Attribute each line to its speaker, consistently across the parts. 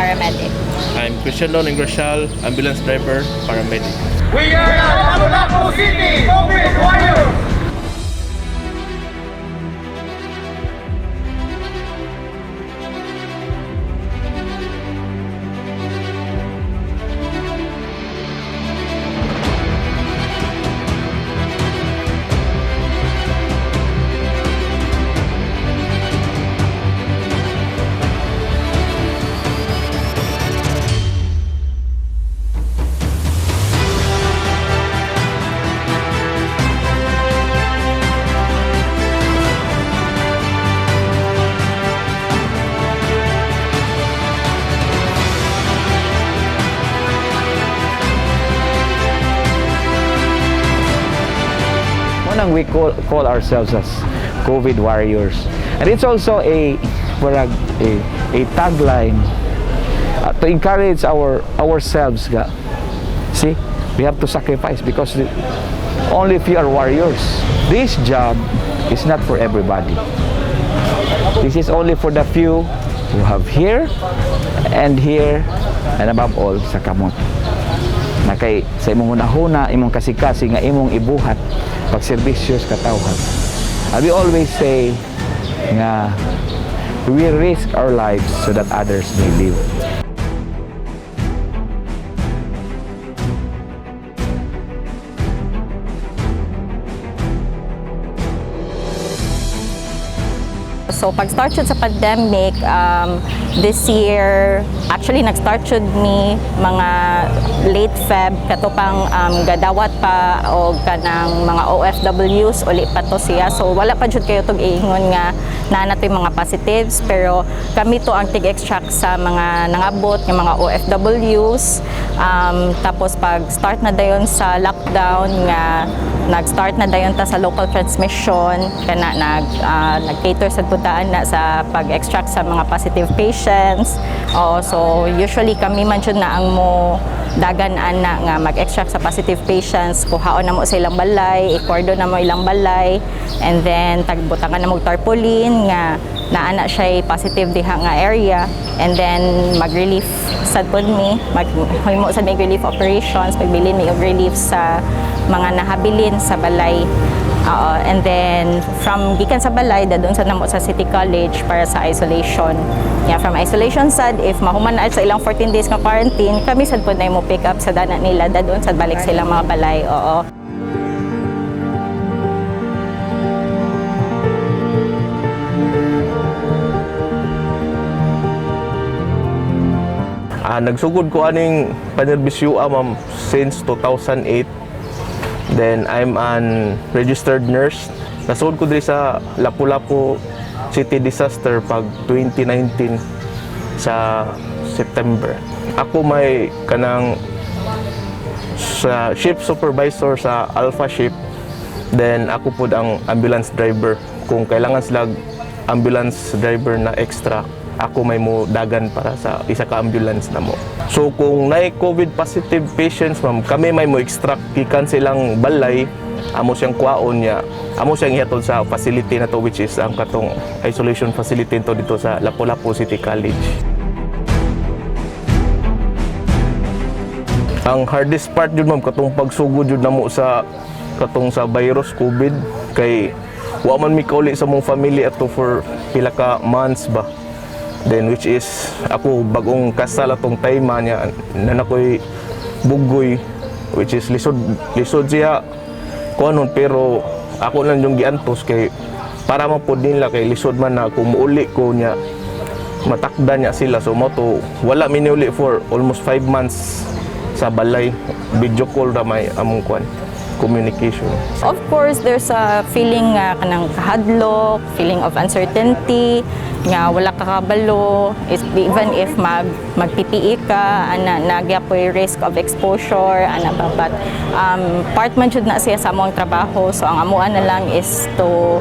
Speaker 1: paramedic.
Speaker 2: I'm Christian Lon Ingrasial, ambulance driver, paramedic.
Speaker 3: We are Lapu-Lapu City COVID Warriors!
Speaker 4: Munang we call ourselves as COVID warriors. And it's also a parang a tagline to encourage ourselves ga. See, we have to sacrifice because only if you are warriors. This job is not for everybody. This is only for the few who have here and here and above all sa kamot. Na kay sa imong hunahuna, imong kasikasi nga imong ibuhat pagserbisyo sa katawhan. And we always say nga we risk our lives so that others may live.
Speaker 1: So pag-start jud sa pandemic this year, actually nag-start jud mi mga late Feb kato pang gadawat pa og kanang mga OFWs uli pa to siya. So wala pa jud kayo tog iingon nga naa na to'y mga positives, pero kami to ang tig-extract sa mga nangabot nga mga OFWs. Tapos pag start na dayon sa lockdown nga nag-start na dayon ta sa local transmission kana nag-cater sa putaan na sa pag-extract sa mga positive patients. Oo, so usually kami man jud na ang mo dagan ana nga mag-extract sa positive patients, kuhaon na mo sa ilang balay, i-cordon na mo ilang balay, and then tagbutangan na mo og tarpaulin nga naa na siya positive diha nga area, and then mag-relief sad pod mi, maghimo sad mig relief operations, pagbilin mi og relief sa mga nahabilin sa balay. Oo, and then from gikan sa balay dadun sa namo sa City College para sa isolation. Yeah, from isolation sad, if mahuman na sa ilang 14 days nga quarantine, kami sad pod na mo pick up sa dana nila dadun sad balik sa ilang mga balay. Oo.
Speaker 2: Nagsugod ko aning panerbisyo, ma'am, since 2008. Then I'm an registered nurse. Nasugod ko diri sa Lapu-Lapu City Disaster pag 2019 sa September. Ako may kanang sa ship supervisor sa Alpha Ship. Then ako pud ang ambulance driver. Kung kailangan sila ambulance driver na extra, ako may mo dagan para sa isa ka ambulance na mo. So kung naay COVID positive patients, ma'am, kami may mo extract gikan silang balay, amo siyang kuwaon niya, amo siyang ihatod sa facility na to, which is ang katong isolation facility to dito sa Lapu-Lapu City College. Ang hardest part jud, ma'am, katong pagsugod jud namo sa katong sa virus COVID kay wa man mi kauli sa mong family ato for pila ka months ba. Then which is ako bagong kasal atong time niya nanakoy bugoy, which is lisod lisod siya kuanon, pero ako lang yung giantos kay para man pod nila kay lisod man na kung muuli ko niya matakda niya sila. So mo to wala mi niuli for almost 5 months sa balay, video call ra may among kuan communication.
Speaker 1: Of course, there's a feeling nga kanang kahadlok, feeling of uncertainty, nga wala ka kabalo, is, even if mag PPE ka, ana nagyapoy risk of exposure, ana ba, but part man jud na siya sa among trabaho. So ang amuan na lang is to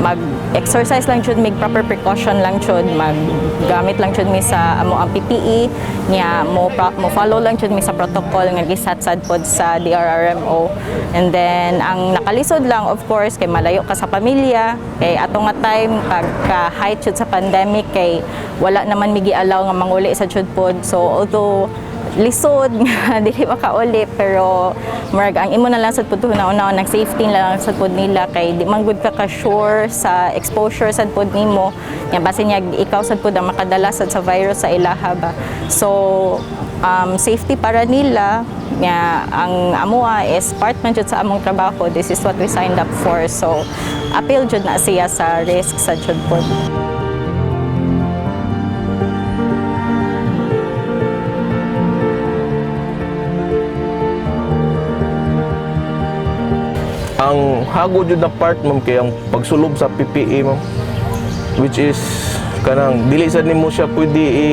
Speaker 1: mag-exercise lang jud, make proper precaution lang jud, maggamit lang jud mi sa amo ang PPE niya, mo follow lang jud mi sa protocol nga gisat sad pod sa DRRM. pag-RMO. And then ang nakalisod lang, of course, kay malayo ka sa pamilya, kay ato nga time pagka height jud sa pandemic kay wala naman mi gi-allow nga manguli sa jud pod. So although lisod nga dili makauli, pero murag ang imo na lang sad pud una nag safety na lang sad pud nila kay di man gud ka ka sure sa exposure sad pud nimo nya, basin niya ikaw sad pud ang makadala sad sa virus sa ilaha ba. So safety para nila nga ang amoa is part man jud sa among trabaho. This is what we signed up for, so appeal jud na siya sa risk sa jud pod.
Speaker 2: Ang hago jud na part, ma'am, kay ang pagsulob sa PPE, ma'am, which is kanang dili sad nimo siya pwede i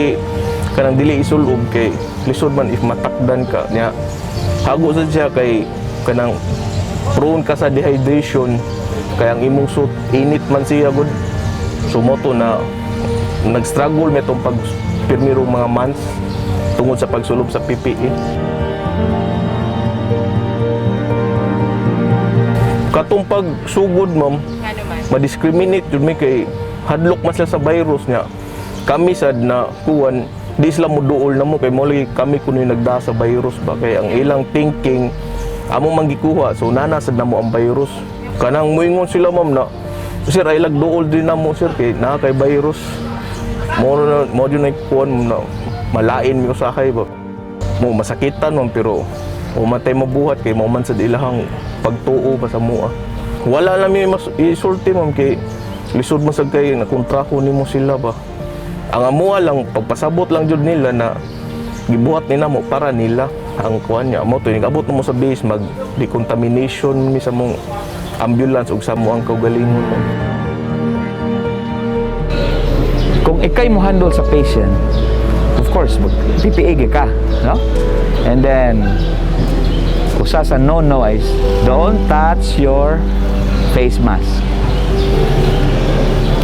Speaker 2: kanang dili isulob kay lisod man if matakdan ka niya. Hago sad siya kay kanang prone ka sa dehydration kay ang imong suit init man siya gud. So mo to na nag-struggle mi itong pag pirmirong mga months tungod sa pagsulob sa PPE. Katong pagsugod, ma'am, ma-discriminate jud mi kay hadlok man sila sa virus niya. Kami sad na kuan, di sila moduol na mo kay mo lagi kami kuno yung nagda sa virus ba, kay ang ilang thinking amo man gikuha, so nana sad na mo ang virus. Kanang moingon sila, ma'am, na, "Sir, ay duol din na mo, sir, kay naa kay virus." Mo na mo jud na kuan na malain mi usahay ba mo, masakitan man, pero o matay mabuhat kay mo man sad ilahang pagtuo pa sa mua. Wala lang mi mas isulti, ma'am, kay lisod man sad kay na kontrako nimo sila ba. Ang amuha lang, pagpasabot lang jud nila na gibuhat ni namo para nila ang kuan niya. Mo to abot mo sa base, mag decontamination mi sa mong ambulance ug sa mo ang kaugalingon, ma'am.
Speaker 4: Kung ikay mo handle sa patient, of course, mag PPE gyud ka, no? And then, usa sa no-no is, don't touch your face mask.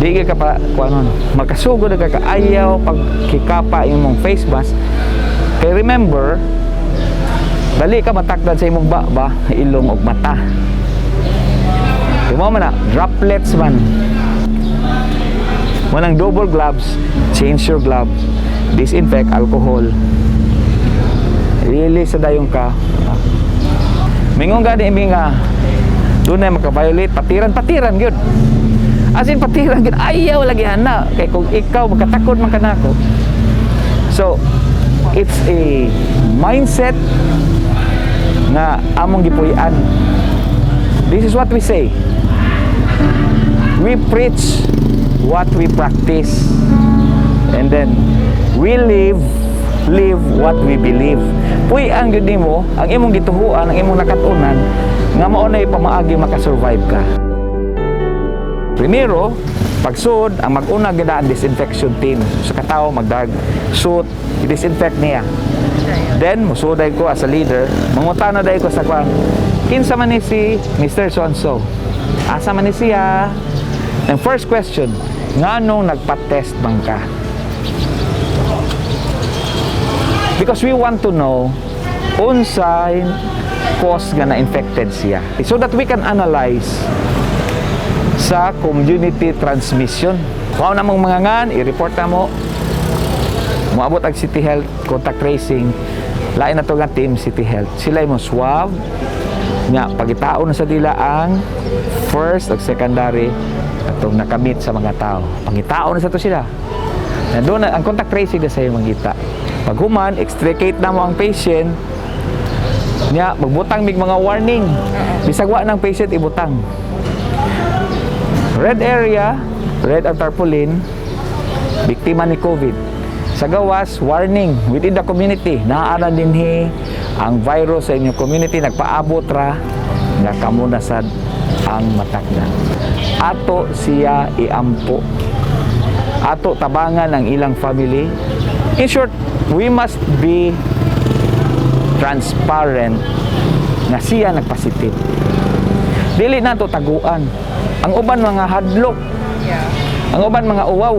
Speaker 4: Di ka pa, kung ano, makasugod ka kaayaw pag kikapa imong face mask. Kay remember, dali ka matakdan sa imong ba, ilong ug mata. Di mo man na, droplets man. Manang double gloves, change your gloves, disinfect, alcohol. Really sa dayon ka. Mingon gani imi nga doon na maka-violate, patiran, patiran gyud. As in patiran gyud, ayaw lagi ana kay kung ikaw makatakod man kanako. So, it's a mindset nga among gipuy-an. This is what we say. We preach what we practice. And then we live what we believe. Puy-an gyud nimo ang imong gituhuan, ang imong nakatunan nga mao nay pamaagi makasurvive ka. Primero, pagsud, ang mag-una gid ang disinfection team. Sa katawo magdag suit, i-disinfect niya. Then musuday ko as a leader, mangutana day ko sa kwan. Kinsa man ni si Mr. So and so? Asa man ni siya? And first question, nganong nagpa-test man ka? Because we want to know unsay cause nga na-infected siya. So that we can analyze sa community transmission. Kung namang mga ngan, i-report na mo. Moabot ang City Health contact tracing. Lain na to nga team City Health. Sila mo swab nga pagitaon na sa dila ang first ug secondary atong nakamit sa mga tao. Pangitaon na sa to sila. Na doon na, ang contact tracing na sa iyo mangita. Pag human, extricate na mo ang patient. Nya, magbutang mig mga warning. Bisag wa ng patient ibutang. Red area, red ang tarpaulin, biktima ni COVID. Sa gawas, warning within the community, naa dinhi ang virus sa inyong community, nagpaabot ra nga kamo na sad ang matakdan. Ato siya iampo. Ato tabangan ang ilang family. In short, we must be transparent nga siya nagpositive. Dili nato taguan. Ang uban mga hadlok. Ang uban mga uwaw.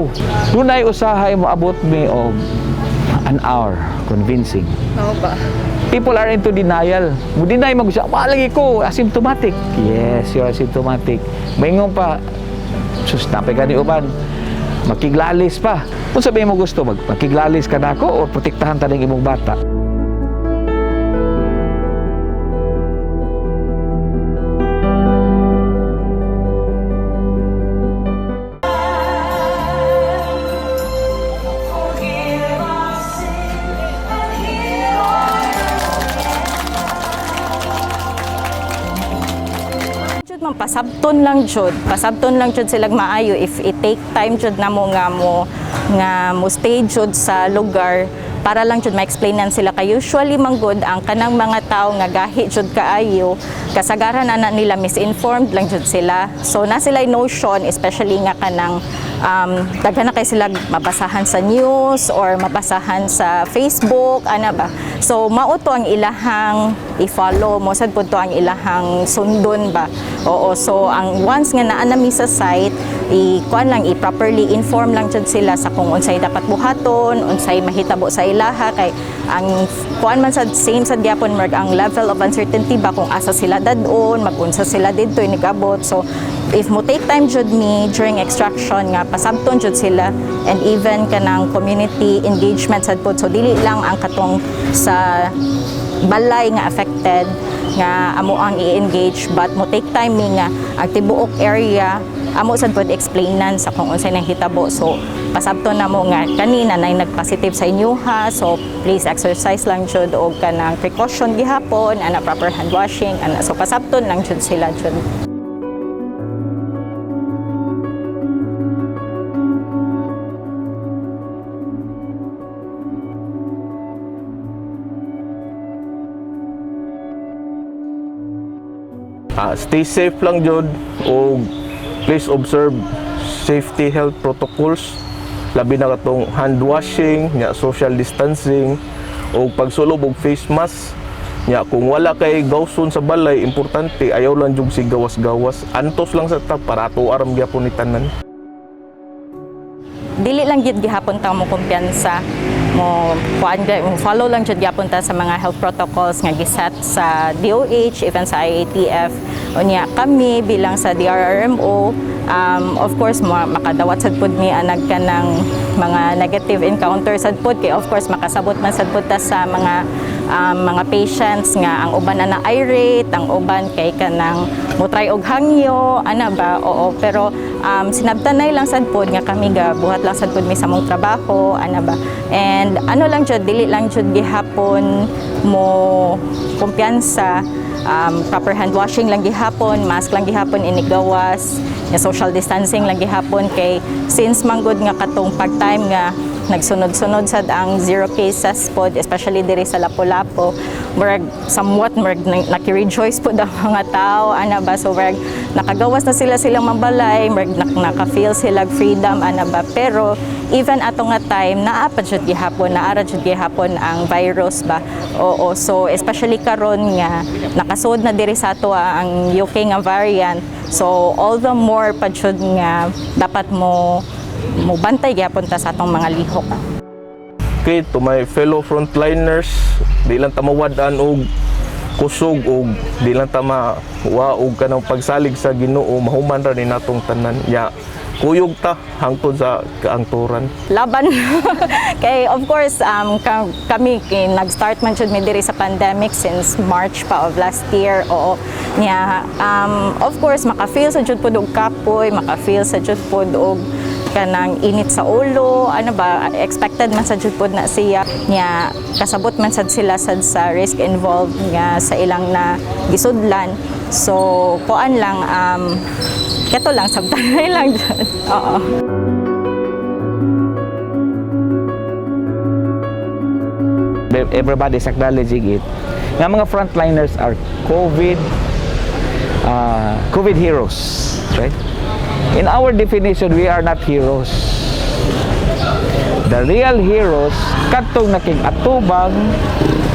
Speaker 4: Dunay usahay moabot mi og an hour convincing.
Speaker 1: Mao ba?
Speaker 4: People are into denial. Mo deny mo siya, "Lagi ko asymptomatic." Yes, you're asymptomatic. Maingon pa, sus, napay gani uban. Makiglalis pa. Kung sabihin mo gusto, makiglalis ka nako or protektahan ta ning imong bata.
Speaker 1: Jud man, pasabton lang jud. Pasabton lang jud sila maayo if it take time jud namo nga mo stay jud sa lugar para lang jud ma-explainan sila, kay usually man gud ang kanang mga tao nga gahi jud kaayo, kasagaran ana nila misinformed lang jud sila. So na sila notion, especially nga kanang daghan na kay sila mabasahan sa news or mabasahan sa Facebook, ana ba. So mao to ang ilahang i-follow mo sad pud to, ang ilahang sundon ba. Oo, so ang once nga naa na mi sa site, i kuan lang, i-properly inform lang jud sila sa kung unsay dapat buhaton, unsay mahitabo sa ilaha, kay ang kuan man sad, same sad gyapon, merg ang level of uncertainty ba, kung asa sila dadon, magunsa sila didto inigabot. So if mo take time jud mi during extraction nga pasabton jud sila, and even kanang community engagement sad pud, so dili lang ang katong sa balay nga affected nga amo ang i-engage, but mo take time mi nga ang tibuok area amo sad pud explainan sa kung unsay nahitabo. So pasabton na mo nga kanina nay nag-positive sa inyo ha, so please exercise lang jud og kanang precaution gihapon ana, proper hand washing ana. So pasabton lang jud sila jud.
Speaker 2: Stay safe lang jud og please observe safety health protocols, labi na katong hand washing nya, social distancing og pagsulob og face mask nya. Kung wala kay gawson sa balay, importante ayaw lang jud sig gawas-gawas, antos lang sa ta para ato aram gyapon ni tanan.
Speaker 1: Dili lang gid gihapon ta mo kumpiyansa mo kuan mo follow lang jud gyapon ta sa mga health protocols nga giset sa DOH, even sa IATF. Unya kami bilang sa DRRMO, of course makadawat sad pud mi anag kanang mga negative encounter sad pud, kay of course makasabot man sad pud ta sa mga patients nga ang uban na irate, ang uban kay kanang mo try og hangyo ana ba. Oo, pero sinabtanay lang sad pod nga kami ga buhat lang sad pod mi sa mong trabaho ana ba. And ano lang jud, dili lang jud gihapon mo kumpiyansa, proper hand washing lang gihapon, mask lang gihapon inigawas, nga social distancing lang gihapon, kay since manggod nga katong pag-time nga nagsunod-sunod sad ang zero cases pod, especially diri sa Lapu-Lapu, murag somewhat murag naki-rejoice pod ang mga tao ana ba. So murag nakagawas na sila silang mabalay, murag naka-feel sila freedom ana ba. Pero even ato nga time, naa pa jud gihapon, naara jud gihapon ang virus ba. Oo, so especially karon nga nakasud na diri sa ato ang UK nga variant, so all the more pa jud nga dapat mo mo bantay gyapon ta sa atong mga lihok.
Speaker 2: Okay, to my fellow frontliners, di lang ta mawad-an og kusog og di lang ta mawa og kanang pagsalig sa Ginoo, mahuman ra ni natong tanan. Ya, kuyog ta hangtod sa kaangturan.
Speaker 1: Laban kay of course kami kay nag-start man jud mi diri sa pandemic since March pa of last year. Oo niya, of course maka-feel sa jud pod og kapoy, maka-feel sa jud pod og kanang init sa ulo ano ba. Expected man sa jud pod na siya niya, kasabot man sad sila sad sa risk involved nga sa ilang na gisudlan. So kuan lang, kato lang, sabtanay lang jud. Oo.
Speaker 4: Everybody is acknowledging it nga mga frontliners are COVID heroes, right? In our definition, we are not heroes. The real heroes katong nakig-atubang,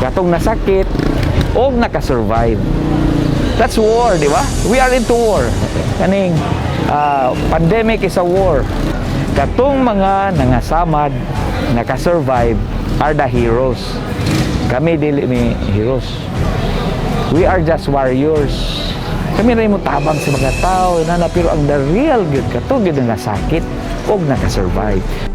Speaker 4: katong nasakit o nakasurvive. That's war, di ba? We are into war. Kaning pandemic is a war. Katong mga nangasamad, nakasurvive are the heroes. Kami dili mi heroes. We are just warriors. Kami ra mo tabang sa mga tao, nana, pero ang the real gyud kato gyud nga nasakit og naka-survive.